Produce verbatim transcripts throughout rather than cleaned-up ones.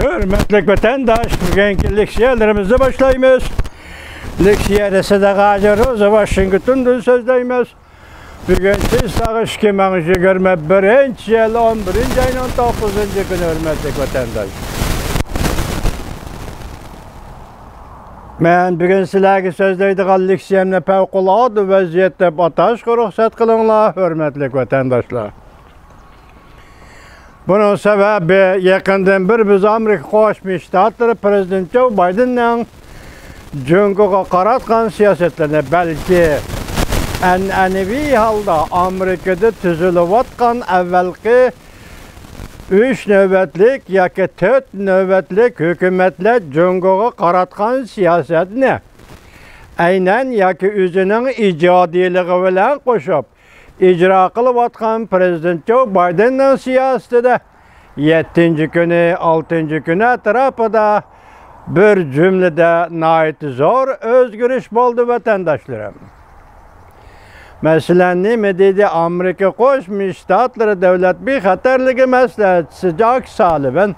ھۆرمەتلىك ۋەتەنداش، بۈگۈنكى لېكسىيەلىرىمىزنى باشلايمىز. لېكسىيەدە سىدىق ھاجى روزى ۋاشىنگتوندىن سۆزلەيمىز. بۈگۈن چىساغ ئىككى مىڭ يىگىرمە بىرىنچى يىل ئون بىرىنچى ئاينىڭ توققۇزىنچى كۈنى، ھۆرمەتلىك ۋەتەنداش. مەن بۈگۈن سىلەرگە سۆزلەيدىغان لېكسىيەمنى پەۋقۇلئاددە ۋەزىيەت دەپ ئاتاشقا رۇخسەت قىلىڭلار، ھۆرمەتلىك ۋەتەنداشلار. بۇنىڭ سەۋەبى، يېقىندىن بېرى بىز ئامېرىكا قوشما شتاتلىرى پىرېزىدېنت جو بايدېننىڭ جۇڭگوغا قاراتقان سىياسەتلىرىنى، بەلكى ئەنئەنىۋى ھالدا ئامېرىكىدا تۈزۈلۈۋاتقان ئەۋۋەلقى ئۈچ نۆۋەتلىك ياكى تۆت نۆۋەتلىك ھۆكۈمەتلەر جۇڭگوغا قاراتقان سىياسەتنى ئەينەن ياكى ئۆزىنىڭ ئىجادىيلىقى بىلەن قوشۇپ ئىجرا قىلىۋاتقان پىرېزىدېنت جو بايدېننىڭ سىياسىتىدە يەتتىنچى كۈنى، ئالتىنچى كۈنى ئەتراپىدا بىر جۈملىدە ناھايىتى زور ئۆزگىرىش بولدى، ۋەتەنداشلىرىم. مەسىلەن، نېمە دېدى؟ ئامېرىكا قوشما شتاتلىرى دۆلەت بىخەتەرلىكى مەسلىھەتچىسى جاك سالىۋان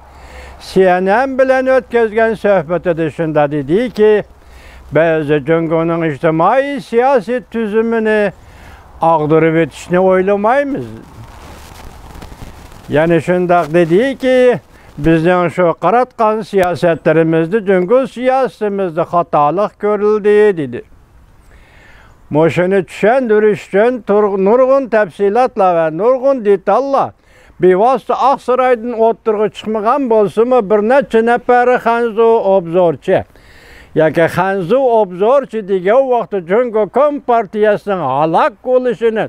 سى ئېن ئېن بىلەن ئۆتكۈزگەن سۆھبىتىدە شۇنداق دېدىكى، بىز جۇڭگونىڭ ئىجتىمائىي سىياسىي تۈزۈمىنى ئاغدۇرۇۋېتىشنى ئويلىمايمىز. يەنە شۇنداق دېدىكى، بىزنىڭ شۇ قاراتقان سىياسەتلىرىمىزدە جۇڭگو سىياسىتىمىزدە خاتالىق كۆرۈلدى، دېدى. مۇشۇنى چۈشەندۈرۈش ئۈچۈن تۇر-، نۇرغۇن تەپسىلاتلار ۋە نۇرغۇن دېتاللار بىۋاسىتە ئاقسارايدىن ئوتتۇرىغا چىقمىغان بولسىمۇ، بىر نەچچە نەپەر خەنزۇ ئوبزورچى ياكى خەنزۇ ئوبزورچى دېگەن ۋاقىتتا جۇڭگو كومپارتىيەسىنىڭ ھالاك بولۇشىنى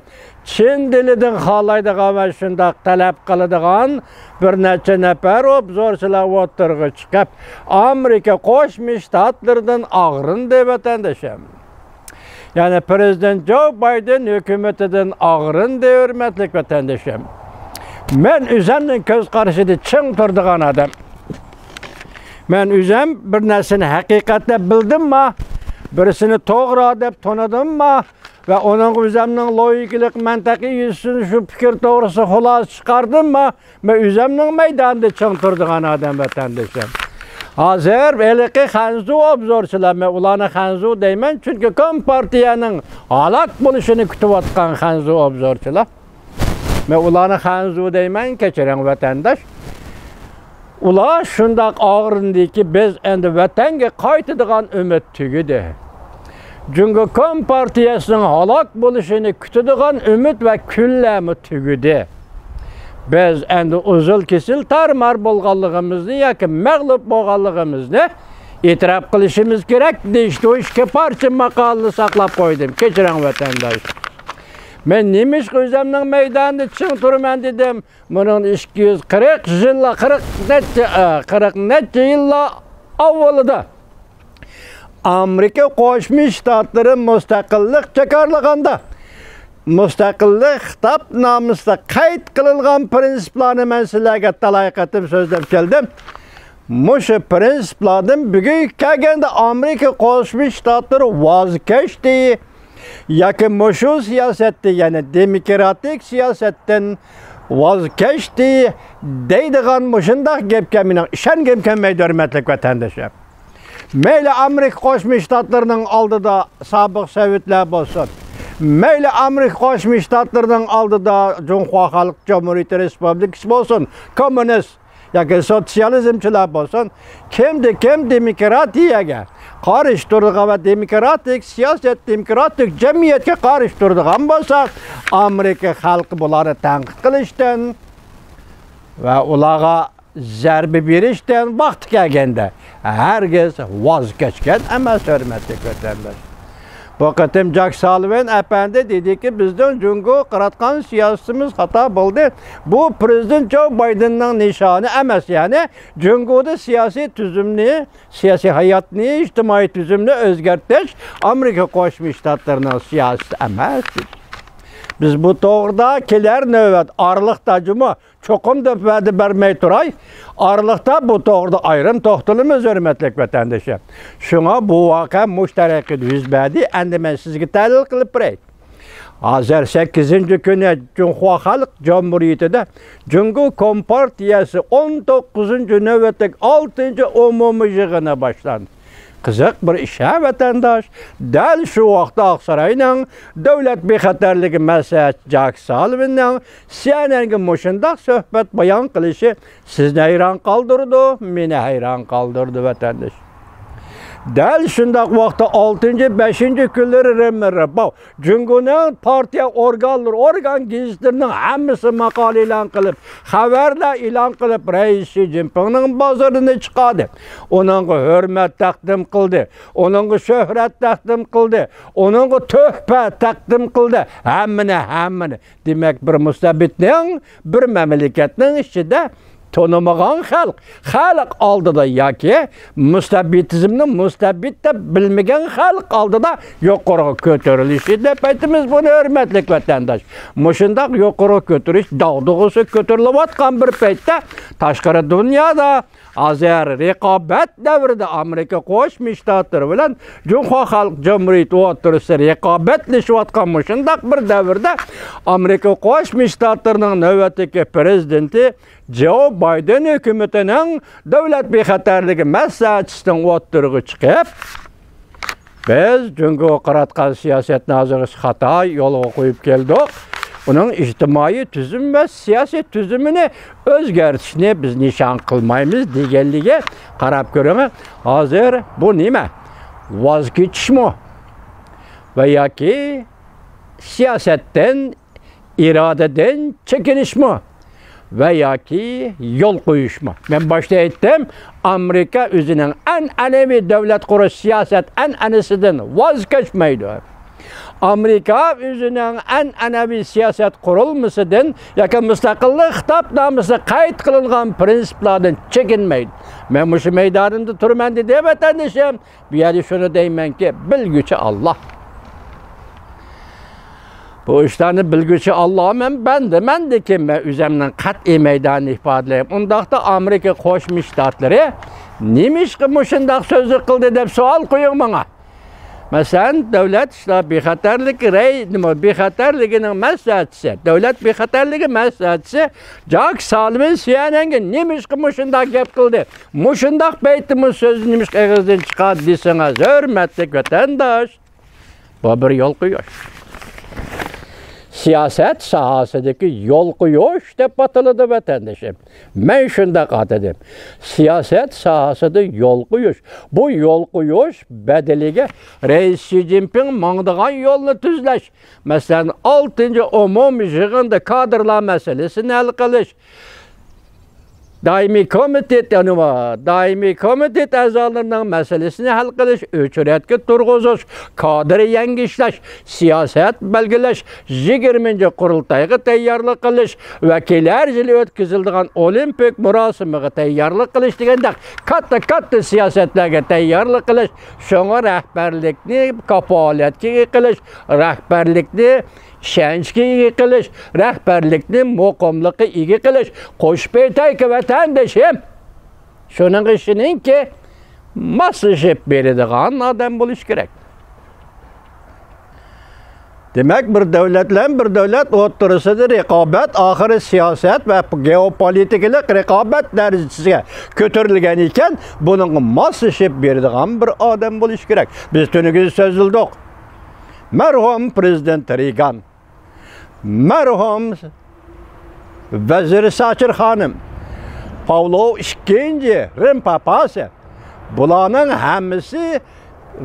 چىن دىلىدىن خالايدىغان ۋە شۇنداق تەلەپ قىلىدىغان بىر نەچچە نەپەر ئوبزورچىلار ئوتتۇرىغا چىقىپ، ئامېرىكا قوشما شتاتلىرىدىن ئاغرىندى، ۋەتەندىشىم. يەنى پىرېزىدېنت جو بايدېن ھۆكۈمىتىدىن ئاغرىندى، ھۆرمەتلىك ۋەتەندىشىم. مەن ئۆزەمنىڭ كۆز قارىشىدا چىڭ تۇرىدىغان ئادەم. مەن ئۆزەم بىر نەرسىنى ھەقىقەت دەپ بىلدىمما، بىرسىنى توغرا دەپ تونۇدۇمما ۋە ئۇنىڭغا ئۆزەمنىڭ لوگىكىلىق مەنتىقى يۈزىسىدىن شۇ پىكىر توغرىسىدا خۇلاسە چىقاردىمما، مەن ئۆزەمنىڭ مەيدانىدا چىڭ تۇرىدىغان ئادەم، ۋەتەندىشىم. ھازىر ھېلىقى خەنزۇ ئوبزورچىلار، مەن ئۇلارنى خەنزۇ دەيمەن، چۈنكى كومپارتىيەنىڭ ھالاك بولۇشىنى كۈتۈۋاتقان خەنزۇ ئوبزورچىلار. مەن ئۇلارنى خەنزۇ دەيمەن، كەچۈرۈڭ ۋەتەنداش. ئۇلار شۇنداق ئاغرىندىكى، بىز ئەمدى ۋەتەنگە قايتىدىغان ئۈمىد تۈگىدى. جۇڭگو كومپارتىيەسىنىڭ ھالاك بولۇشىنى كۈتىدىغان ئۈمىد ۋە كۈنلەرمۇ تۈگىدى. بىز ئەمدى ئۇزۇل كېسىل تارمار بولغانلىقىمىزنى ياكى مەغلۇپ بولغانلىقىمىزنى ئېتىراپ قىلىشىمىز كېرەك دېيىشتە ئۇ ئىككى پارچە ماقالىنى ساقلاپ قويدۇم. كەچۈرۈڭ ۋەتەنداش. مەن نېمىشقا ئۆزەمنىڭ مەيدانىدا چىڭ تۇرىمەن دېدىم؟ مۇنىڭ ئىككى يۈز قىرىق يىللار، قىرىق نەچچە، ئە، قىرىق نەچچە يىللار ئاۋۋىلىدا ئامېرىكا قوشما شتاتلىرى مۇستەقىللىق جاكارلىغاندا، مۇستەقىللىق خىتابنامىسىدا قەيت قىلىنغان پىرىنسىپلارنى مەن سىلەرگە تالاي قېتىم سۆزلەپ كەلدىم. مۇشۇ پىرىنسىپلاردىن بۈگۈنگە كەلگەندە ئامېرىكا قوشما شتاتلىرى ۋاز كەچتى. ياكى مۇشۇ سىياسەتتە، يەنى دېموكراتىك سىياسەتتىن ۋاز كەچتى دەيدىغان مۇشۇنداق گەپكە مېنىڭ ئىشەنگۈم كەلمەيدۇ، ھۆرمەتلىك ۋەتەندىشىم. مەيلى ئامېرىكا قوشما شتاتلىرىنىڭ ئالدىدا سابىق سوۋېتلار بولسۇن، مەيلى ئامېرىكا قوشما شتاتلىرىنىڭ ئالدىدا جۇڭخۇا خەلق جۇمھۇرىيىتى رېسپۇبلىكىسى بولسۇن، كوممۇنىست ياكى سوتسىيالىزمچىلار بولسۇن، كىمدە كىم دېموكراتىيەگە قارشى تۇرىدىغان ۋە دېموكراتىك سىياسەت، دېموكراتىك جەمئىيەتكە قارشى تۇرىدىغان بولسا، ئامېرىكا خەلقى بۇلارنى تەنقىد قىلىشتىن ۋە ئۇلارغا زەربە بېرىشتىن ۋاقتى كەلگەندە ھەرگىز ۋاز كەچكەن ئەمەس، ھۆرمەتلىك ۋەتەنداش. بۇ قېتىم جاك سالىۋان ئەپەندى دېدىكى، بىزنىڭ جۇڭگوغا قاراتقان سىياسىتىمىز خاتا بولدى. بۇ پىرېزىدېنت جو بايدېننىڭ نىشانى ئەمەس، يەنى جۇڭگودا سىياسىي تۈزۈمنى، سىياسىي ھاياتنى، ئىجتىمائىي تۈزۈمنى ئۆزگەرتىش ئامېرىكا قوشما شتاتلىرىنىڭ سىياسىتى ئەمەس، دېدى. بىز بۇ توغرىدا كېلەر نۆۋەت ئارىلىقتا جۇمۇ چوقۇم دەپ ۋەدە بەرمەي تۇراي. ئارىلىقتا بۇ توغرىدا ئايرىم توختىلىمىز، ھۆرمەتلىك ۋەتەندىشىم. شۇڭا بۇ ۋەقە مۇشۇ تەرىقىدە يۈز بەردى. ئەمدى مەن سىزگە تەھلىل قىلىپ بېرەي. ھازىر سەككىزىنچى كۈنى جۇڭخۇا خەلق جۇمھۇرىيىتىدە جۇڭگو كومپارتىيەسى ئون توققۇزىنچى نۆۋەتلىك ئالتىنچى ئومۇمىي يىغىنى باشلاندى. قىزىق بىر ئىش ھە، ۋەتەنداش. دەل شۇ ۋاقىتتا ئاقساراينىڭ دۆلەت بىخەتەرلىكى مەسلىھەتچىسى جاك سالىۋىننىڭ سىئەنئەنگە مۇشۇنداق سۆھبەت بايان قىلىشى سىزنى ھەيران قالدۇرىدۇ، مېنى ھەيران قالدۇرىدۇ، ۋەتەنداش. دەل شۇنداق ۋاقىتتا ئالتىنچى، بەشىنچى كۈنلىرى رېمېر باۋ جۇڭگونىڭ پارتىيە ئورگانلىرى، ئورگان گېزىتلىرىنىڭ ھەممىسى ماقالە ئېلان قىلىپ، خەۋەرلەر ئېلان قىلىپ، رەئىس شى جىنپىڭنىڭ بازىرىنى چىقاردى. ئۇنىڭغا ھۆرمەت تەقدىم قىلدى، ئۇنىڭغا شۆھرەت تەقدىم قىلدى، ئۇنىڭغا تۆھپە تەقدىم قىلدى. ھەممىنى، ھەممىنى. دېمەك، بىر مۇستەبىتنىڭ، بىر مەملىكەتنىڭ ئىچىدە تونۇمىغان خەلق، خەلق ئالدىدا ياكى مۇستەبىتىزمنى مۇستەبىت دەپ بىلمىگەن خەلق ئالدىدا يۇقىرىغا كۆتۈرۈلۈشى دەپ ئېيتىمىز بۇنى، ھۆرمەتلىك ۋەتەنداش. مۇشۇنداق يۇقىرىغا كۆتۈرۈش داغدۇغىسى كۆتۈرۈلۈۋاتقان بىر پەيتتە تاشقىرى دۇنيادا ھازىر رىقابەت دەۋرىدە ئامېرىكا قوشما شتاتلىرى بىلەن جۇڭخۇا خەلق جۇمھۇرىيىتى ئوتتۇرىسىدا رىقابەتلىشىۋاتقان مۇشۇنداق بىر دەۋردە ئامېرىكا قوشما شتاتلىرىنىڭ نۆۋەتتىكى پرېزىدېنتى جو بايدېن ھۆكۈمىتىنىڭ دۆلەت بىخەتەرلىكى مەسلىھەتچىسىنىڭ ئوتتۇرىغا چىقىپ، بىز جۇڭگوغا قاراتقان سىياسەتنى ھازىرغىچە خاتا يولغا قويۇپ كەلدۇق. ئۇنىڭ ئىجتىمائىي تۈزۈم ۋە سىياسىي تۈزۈمىنى ئۆزگەرتىشنى بىز نىشان قىلمايمىز دېگەنلىكى، قاراپ كۆرۈڭ، ھازىر بۇ نېمە؟ ۋاز كېچىشمۇ؟ ۋە ياكى سىياسەتتىن، ئىرادىدىن چېكىنىشمۇ؟ ۋە ياكى يول قويۇشمۇ؟ مەن باشتا ئېيتتىم، ئامېرىكا ئۆزىنىڭ ئەنئەنىۋى دۆلەت قۇرۇش سىياسەت ئەنئەنىسىدىن ۋاز كەچمەيدۇ. ئامېرىكا ئۆزىنىڭ ئەنئەنەۋى سىياسەت قۇرۇلمىسىدىن ياكى مۇستەقىللىق خىتابنامىسىدا قەيت قىلىنغان پىرىنسىپلاردىن چېكىنمەيدۇ. مەن مۇشۇ مەيدانىمدا تۇرىمەن دېدى، ۋەتەندىشىم. بۇ يەردە شۇنى دەيمەنكى، بىلگۈچى ئاللا. بۇ ئىشلارنى بىلگۈچى ئاللا، مەن بەندىمەن، لېكىن مەن ئۆزۈمنىڭ قەتئىي مەيدانىنى ئىپادىلەيمەن. ئۇنداقتا ئامېرىكا قوشما شتاتلىرى نېمىشقا مۇشۇنداق سۆزنى قىلدى دەپ سوئال قويۇڭ ماڭا. مەسىلەن، دۆلەت ئىشلار بىخەتەرلىكى رەي-، نېمە، بىخەتەرلىكىنىڭ مەسلىھەتچىسى، دۆلەت بىخەتەرلىكى مەسلىھەتچىسى جاك سالىۋىن سىئەنئەنگە نېمىشقا مۇشۇنداق گەپ قىلدى؟ مۇشۇنداق پەيتتىمۇ سۆزنى نېمىشقا ئېغىزدىن چىقاردى دېسىڭىز، ھۆرمەتلىك ۋەتەنداش، بۇ بىر يول قويۇش. سىياسەت ساھەسىدىكى يول قويۇش دەپ ئاتىلىدۇ، ۋەتەندىشىم. مەن شۇنداق ئاتىدىم. سىياسەت ساھەسىدە يول قويۇش. بۇ يول قويۇش بەدىلىگە رەئىس شى جىنپىڭ ماڭىدىغان يولنى تۈزلەش. مەسىلەن، ئالتىنچى ئومۇمىي يىغىندا كادىرلار مەسىلىسىنى ھەل قىلىش، دائىمىي كومىتېت، يەنى دائىمىي كومىتېت ئەزالىرىنىڭ مەسىلىسىنى ھەل قىلىش، ئۆچرەتكە تۇرغۇزۇش، كادىر يەڭگۈشلەش، سىياسەت بەلگىلەش، يىگىرمىنچى قۇرۇلتايغا تەييارلىق قىلىش ۋە كېلەر يىلى ئۆتكۈزۈلىدىغان ئولىمپىك مۇراسىمىغا تەييارلىق قىلىش دېگەندەك كاتتا-كاتتا سىياسەتلەرگە تەييارلىق قىلىش، شۇڭا رەھبەرلىكنى كاپالەتكە ئىگە قىلىش، رەھبەرلىكنى ئىشەنچكە ئىگە قىلىش، رەھبەرلىكنى مۇقىملىققا ئىگە قىلىش. قوشۇپ ئېيتايكى، ۋەتەندىشىم، شۇنىڭغا ئىشىنىڭكى، ماسلىشىپ بېرىدىغان ئادەم بولۇش كېرەك. دېمەك، بىر دۆلەت بىلەن بىر دۆلەت ئوتتۇرىسىدا رىقابەت ئاخىرى سىياسەت ۋە گېئوپولىتىكىلىق رىقابەت دەرىجىسىگە كۆتۈرۈلگەن ئىكەن، بۇنىڭغا ماسلىشىپ بېرىدىغان بىر ئادەم بولۇش كېرەك. بىز تۈنۈگۈن سۆزلىدۇق. مەرھۇم پرېزىدېنت رېيگان، مەرھۇم ۋەزىر ساچېر خانىم، پاۋلوۋ ئىككىنچى، رىم پاپاسى، بۇلارنىڭ ھەممىسى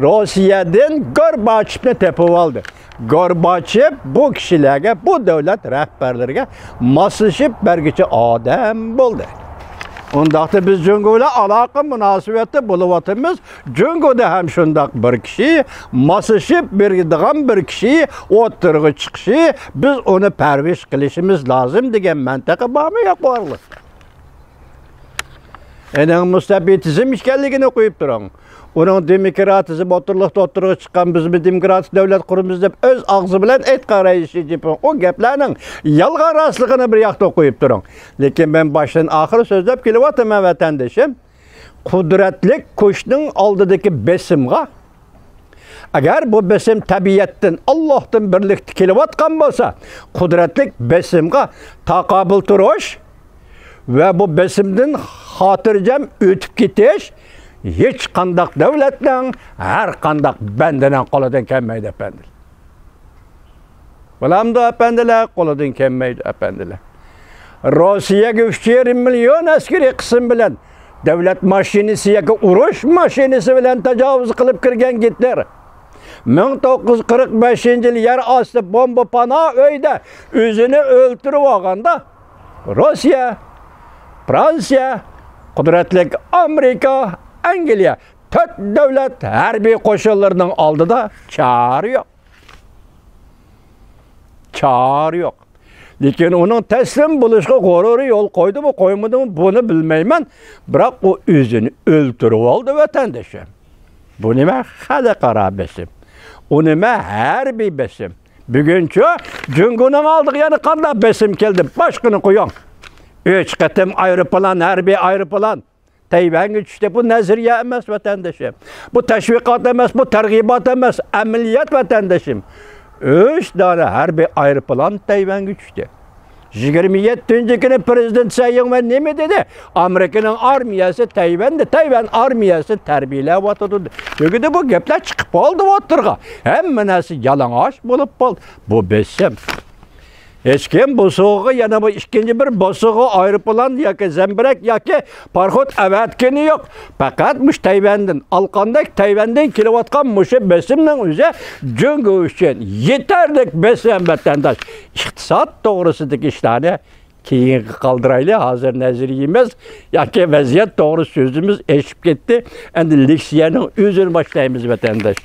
روسىيەدىن گورباچېۋنى تېپىۋالدى. گورباچېۋ بۇ كىشىلەرگە، بۇ دۆلەت رەھبەرلىرىگە ماسلىشىپ بەرگۈچى ئادەم بولدى. ئۇنداقتا بىز جۇڭگو بىلەن ئالاقە مۇناسىۋەتتە بولۇۋاتىمىز. جۇڭگودا ھەم شۇنداق بىر كىشى، ماسلىشىپ بېرىدىغان بىر كىشى ئوتتۇرىغا چىقىشى، بىز ئۇنى پەرۋىش قىلىشىمىز لازىم دېگەن مەنتىقە بارمۇ يوقمۇ ئارىلىق؟ ئېنىڭ مۇستەبىتىزم ئىكەنلىكىنى قويۇپ تۇرۇڭ. ئۇنىڭ دېموكراتىزم ئوتتۇرىلىقتا ئوتتۇرىغا چىققان، بىز بىر دېموكراتىك دۆلەت قۇرىمىز دەپ ئۆز ئاغزى بىلەن ئېيتقان رەئىس شى جىنپىڭ، ئۇ گەپلەرنىڭ يالغان راستلىقىنى بىر ياقتا قويۇپ تۇرۇڭ. لېكىن مەن باشتىن ئاخىر سۆزلەپ كېلىۋاتىمەن، ۋەتەندىشىم. قۇدرەتلىك كۈچنىڭ ئالدىدىكى بېسىمغا ئەگەر بۇ بېسىم تەبىئەتتىن، ئاللاھتىن بىرلىكتە كېلىۋاتقان بولسا، قۇدرەتلىك بېسىمغا تاقابىل تۇرۇش ۋە بۇ بېسىمدىن خاتىرجەم ئۆتۈپ كېتىش ھېچقانداق دۆلەتنىڭ، ھەرقانداق بەندىنىڭ قولىدىن كەلمەيدۇ، ئەپەندىلەر. بولامدۇ، ئەپەندىلەر؟ قولىدىن كەلمەيدۇ، ئەپەندىلەر. روسىيەگە ئۈچ يېرىم مىليون ئەسكىرىي قىسىم بىلەن، دۆلەت ماشىنىسى ياكى ئۇرۇش ماشىنىسى بىلەن تاجاۋۇز قىلىپ كىرگەن گىتلېر مىڭ توققۇز يۈز قىرىق بەشىنچى يىلى يەر ئاستى بومبا پانا ئۆيدە ئۆزىنى ئۆلتۈرۈپ ئالغاندا، روسىيە، فرانسىيە، قۇدرەتلىك ئامېرىكا، ئەنگلىيە، تۆت دۆلەت ھەربىي قوشۇنلىرىنىڭ ئالدىدا چارە يوق. چارە يوق. لېكىن ئۇنىڭ تەسلىم بولۇشقا غۇرۇرى يول قويدىمۇ، قويمىدىمۇ، بۇنى بىلمەيمەن. بىراق ئۇ ئۆزىنى ئۆلتۈرۈۋالدى، ۋەتەندىشىم. بۇ نېمە؟ خەلقئارا بېسىم. ئۇ نېمە؟ ھەربىي بېسىم. بۈگۈنچۇ جۇڭگونىڭ ئالدىغا يەنە قانداق بېسىم كەلدى؟ باشقىنى قويۇڭ. ئۈچ قېتىم ئايروپىلان، ھەربىي ئايروپىلان تەيۋەنگە چۈشتى. بۇ نەزەرىيە ئەمەس، ۋەتەندىشىم. بۇ تەشۋىقات ئەمەس، بۇ تەرغىبات ئەمەس، ئەمەلىيەت، ۋەتەندىشىم. ئۈچ دانە ھەربىي ئايروپىلان تەيۋەنگە چۈشتى. يىگىرمە يەتتىنچى كۈنى پىرېزىدېنت سەي ئىڭۋەن نېمە دېدى؟ ئامېرىكىنىڭ ئارمىيەسى تەيۋەندە، تەيۋەن ئارمىيەسى تەربىيەلەۋاتىدۇ. تۈگىدى بۇ گەپلەر، چىقىپ بولدى ئوتتۇرىغا. ھەممە نەرسە يالىڭاچ بولۇپ بولدى. بۇ بېسىم. ھېچكىم بوسۇغىغا، يەنە بۇ ئىككىنچى بىر بوسۇغا ئايروپىلان ياكى زەمبىرەك ياكى پاراخوت ئەۋەتكىنى يوق. پەقەت مۇشۇ تەيۋەندىن، ئالقاندەك تەيۋەندىن كېلىۋاتقان مۇشۇ بېسىمنىڭ ئۆزى جۇڭگو ئۈچۈن يېتەرلىك بېسىم، ۋەتەنداش. ئىقتىساد توغرىسىدىكى ئىشلارنى كېيىنگە قالدۇرايلى. ھازىر نەزەرىيىمىز ياكى ۋەزىيەت توغرىسىدا سۆزىمىز ئېشىپ كەتتى. ئەمدى لېكسىيەنىڭ ئۆزىنى باشلايمىز، ۋەتەنداش.